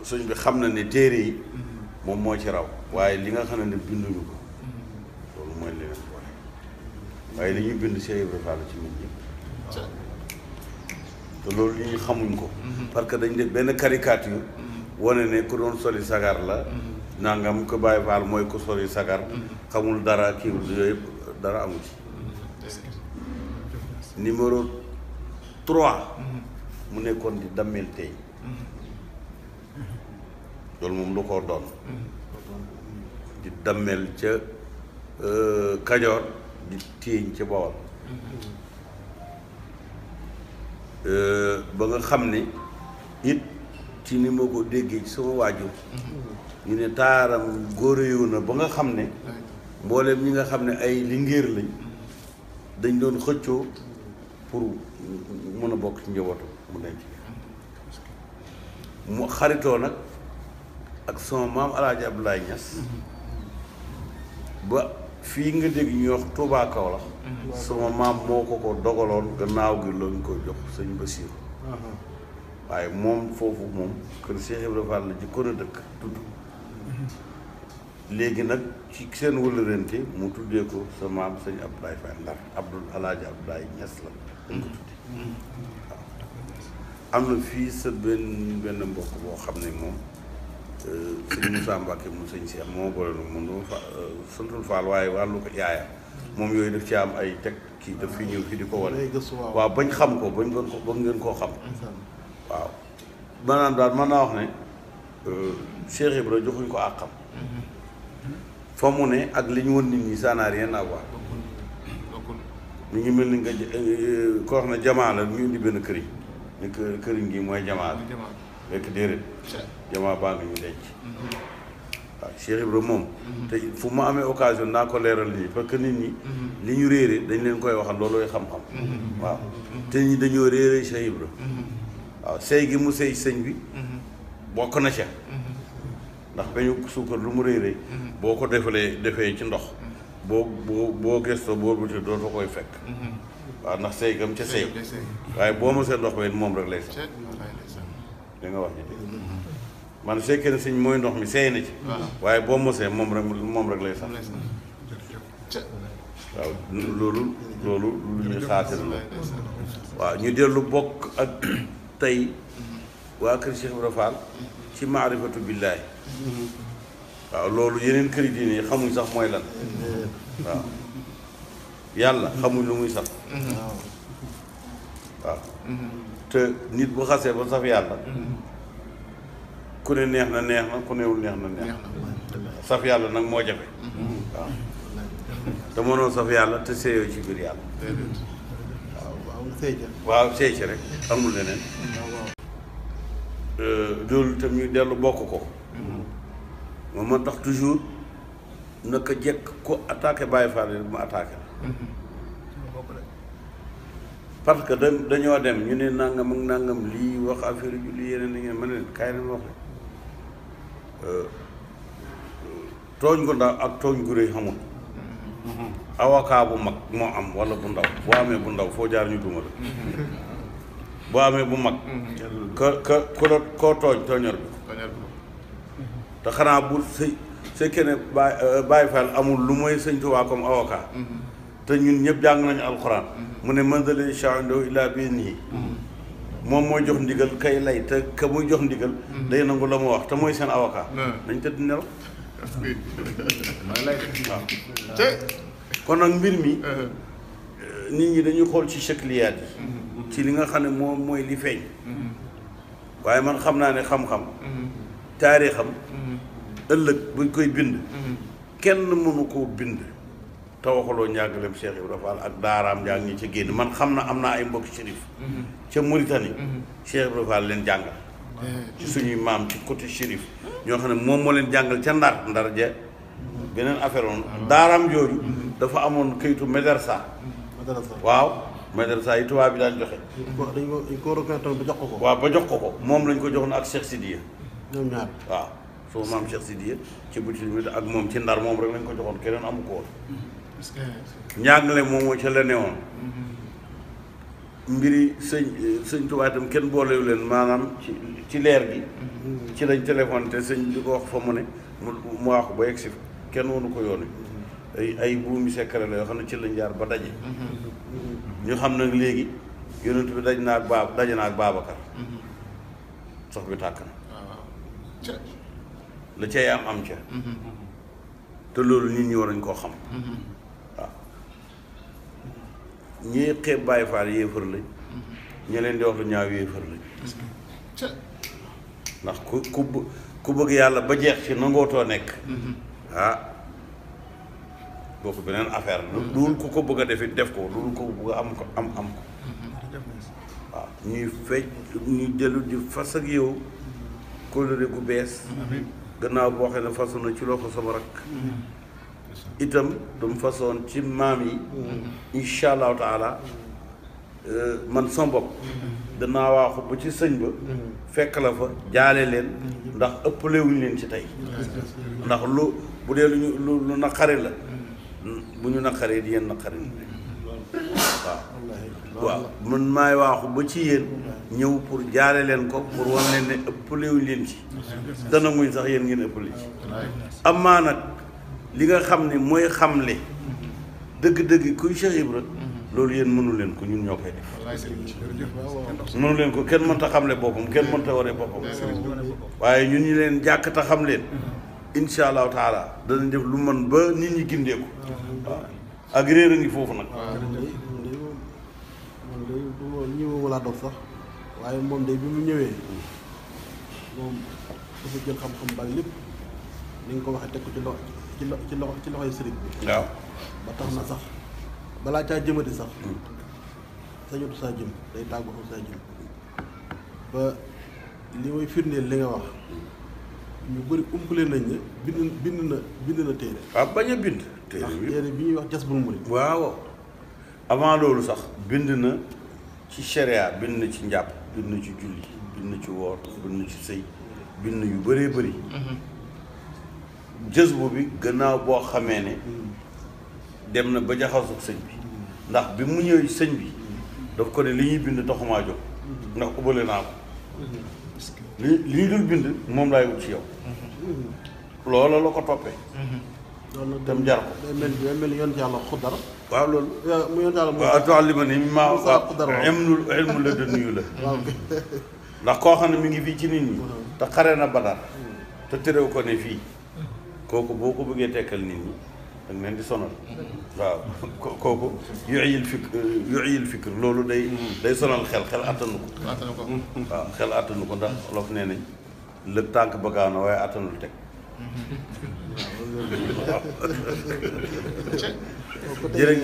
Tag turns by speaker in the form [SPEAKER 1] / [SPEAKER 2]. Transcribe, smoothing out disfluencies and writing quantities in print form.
[SPEAKER 1] sëñ bi xam na ne téere yi moom moo ci raw waaye li nga xam ne binduñu ko loolu mooy li leen boole waaye li ñuy bind Cheikh Ibra Fall ci nit ñëpp te loolu li ñu xamuñ ko parce que dañ def benn caricature wane ne ku doon soli sagar la nangam ko Baye Fall mooy ku soli sagar xamul dara kii yooyu yëpp dara amu ci numéro 3 mu nekkoon di dammel tey loolu moom lu ko doon di dammel ca Kajoor di téeñ ca Bawol ba nga xam ne it ci ni ma ko déggee ci sama waajur ñu ne taaram góoreyu na ba nga xam ne mboolem ñi nga xam ne ay lingéer lañ dañ doon xëccoo pour mën a bokk ci njabootu mu denc mu xaritoo nag ak sama maam Alaaji Abdoulaye Niass ba fii nga dégg ñuy wax Touba Kaolack sama maam moo ko dogaloon gannaaw gi lañ koy jox sëñ Basiiru waaye moom foofu moom kër Cheikh Ibra Fall la jëkkoon a dëkk tudd léegi nag ci seen wëllërante mu tuddee ko sa maam sëñ Abdoulaye Fall Ndar Alaaji Abdoulaye Niass la dañ ko tudde waaw am na fii sa benn mbokk boo xam ne moom sëñ Moussa Mbacke mu sëñ Cheikh moo boole nag moom dama fa santul Fall waaye wàllu ko yaayam moom yooyu daf ci am ay teg kii daf fi ñëw fi di ko wane waaw bañ xam ko bañ ngeen koo xam waaw maanaam daal mën naa wax ne Cheikh Ibra joxuñ ko àqam fa mu ne ak li ñu won nit ñi ça n'a rien à voir mi ngi mel ni nga ko wax ne jamaa la ñu indi benn këriñ ni këriñ gi mooy jamaa la fekk déedéet jamaa baa ngi ñu denc waaw Cheikh Ibra moom te fu ma amee occasion naa ko leeral nit ñi parce que nit ñi li ñu réere dañ leen koy waxal loolooy xam-xam waaw te ñi dañoo réere Cheikh Ibra waaw sëy gi mu sëy sëñ bi bokk na ca ndax bañu suukar lu mu réere boo ko defee ci ndox boo gëstoo boo buti doo fa koy fekk waaw ndax sëy gam ca sëy waaye boo ma see ndox ba moom rek lay sax da nga wax ji dégg man fekkee ne sëñ mooy ndox mi seey na ci waaye boo mosee moom rek lay sax waaw loolu lu ñuy xaatir la waaw ñu dellu bokk ak tey waa kër Cheikh Ibra Fall ci maarifatu billaahi waaw loolu yeneen këri diine yi xamuñ sax mooy lan waaw yàlla xamuñ lu muy sax waaw te nit bu xasee ba saf yàlla ku ne neex na ku newul neex na saf yàlla nag moo jafe waaw te mënoo saf yàlla te seeyoo ci biir yàlla waaw seey ci rek amul leneen loolu itam ñu dellu bokk ko moom ma tax toujours naka jekk ko attaqué Baye Fall mu attaqué la parce que dañoo dem ñu ne nangam ak nangam lii wax affaire yu lii yeneen li ngeen mën leen kaay leen wax rek tooñ gu ndaw ak tooñ gu rëy xamul avocat bu mag moo am wala bu ndaw boo amee bu ndaw foo jaar ñu duma la boo amee bu mag koo tooñ tooñor bi te xanaa bu fekkee ne Baye Fall amul lu mooy sëñ Tuubaa comme avocat te ñun ñëpp jàng nañu alxuraan mu ne man dale chando illaa bi nii moom mooy jox ndigal kay lay te ka muy jox ndigal day nangu la mu wax te mooy seen avocat nañ tëdd nelaw waaw kon nag mbir mi nit ñi dañuy xool ci shakliyaat yi ci li nga xam ne moom mooy li feeñ waaye man xam naa ne xam-xam taarixam ëllëg buñ koy bind kenn mënu koo bind te waxaloo njàngaleem Cheikh Ibra Fall ak daaraam njàng ñi ca génn man xam na am naa ay mbokki shérif ca Mauritanie Cheikh Ibra Fall leen jàngal ci suñuy maam ci côté shérif ñoo xam ne moom moo leen jàngal ca ndar ja beneen affaire woon daaraam jooju dafa amoon kayitu médersa waaw médersa yi tubaab bi daan joxe
[SPEAKER 2] dañ ko reconnaître ba jox ko
[SPEAKER 1] waaw ba jox ko moom lañ ko joxoon ak Cheikh Sidiya
[SPEAKER 2] ñoom ñaar
[SPEAKER 1] waaw soo maam Cheikh Sidiya ci buti ak moom ci ndar moom rek lañ ko joxoon keneen amu ko woon njàngale moom moo ca la newoon mbiri sëñ Tuubaa itam kenn boolewu leen maanaam ci leer gi ci lañ téléphone te sëñ di ko wax fa mu ne mu waaxu ba yegg si kenn wonu ko yoon wi ay buumi secret la yoo xam ne ci lañ jaar ba daje ñu xam nag léegi yonent bi daje na ak Babacar sox bi tàkk na la cay am ca te loolu nit ñi war nañ koo xam waaw ñii xeeb Baay Faal yéefar lañ ñi leen di wax lu ñaaw yéefar lañ ndax ku bëgg yàlla ba jeex ci nangootoo nekk booku beneen affaire dul ku ko bëgg a def it def ko dul ko bëgg a am ko waaw ñuy fecc ñu dellu di fas ak yow kóllëre gu bees gannaaw boo xam ne façon na ci loxo sama rakk itam dama façon ci maam yi insha allahu taala man sama bopp danaa waaxu ba ci sëñ ba fekk la fa jaale leen ndax ëppalewuñ leen ci tey ndax lu bu dee lu naqari la bu ñu naqaree di yéen naqari waaw man maay waaxu ba ci yéen ñëw pour jaale leen ko pour wan leen ne ëppalewuñ leen ci dana muñ sax yéen ngeen ëppale ci amaa nag li nga xam ne mooy xamle dëgg-dëgg kuy Cheikh Ibra loolu yéen mënu leen ko ñun ñoo koy def mënu leen ko kenn mënta xamle boppam kenn mënta waree boppam waaye ñun ñu leen jàkk ta xam leen insha allahu taala danañ def lu mën ba nit ñi gindeeku waaw ak réer a ngi foofu nag
[SPEAKER 2] ñëwuma laa doog sax waaye moom day bi mu ñëwee moom dafa jël xam-xam bari lépp ni nga ko waxee teg ko ci loxoy sëriñ bi
[SPEAKER 1] waaw
[SPEAKER 2] ba tax na sax balaa caa jëmati sax sañotu saa jëm day tàggu fa saa jëm ba li may firndeel li nga wax ñu bëri umpale nañ ne bind na téere
[SPEAKER 1] waaw bañ a bind
[SPEAKER 2] téere bi ñuy wax Jazbul Murid
[SPEAKER 1] waaw avant loolu sax bind na ci sharia bind na ci njàpp bind na ci julli bind na ci woor bind na ci sëy bind yu bëree bëri jazbu bi gannaaw boo xamee ne dem na ba jaxasoo ak sëñ bi ndax bi mu ñëwee sëñ bi daf ko ne li ñuy bind taxumaa jóg ndax ubbale naa ko li ñu dul bind moom laay wut ci yow loola la ko toppee
[SPEAKER 2] loolu
[SPEAKER 1] tam jar ko
[SPEAKER 2] day mel ni yonent yàlla Xudar
[SPEAKER 1] waaw loolu
[SPEAKER 2] mu yonent yàlla
[SPEAKER 1] waaw tuallima ni maa ilmu la dënnuyu la ndax koo xam ne mi ngi fii ci nit ñi te xare na Badar te terew ko ne fii kooku boo ko bëggee tekkal nit ñi danga leen di sonal waaw kooku yu'yil fikr loolu day sonal xel attanu ko waaw xel attanu ko ndax olof nee nañ lëg tànk bagaana waaye attanul teg waaw jërëjëf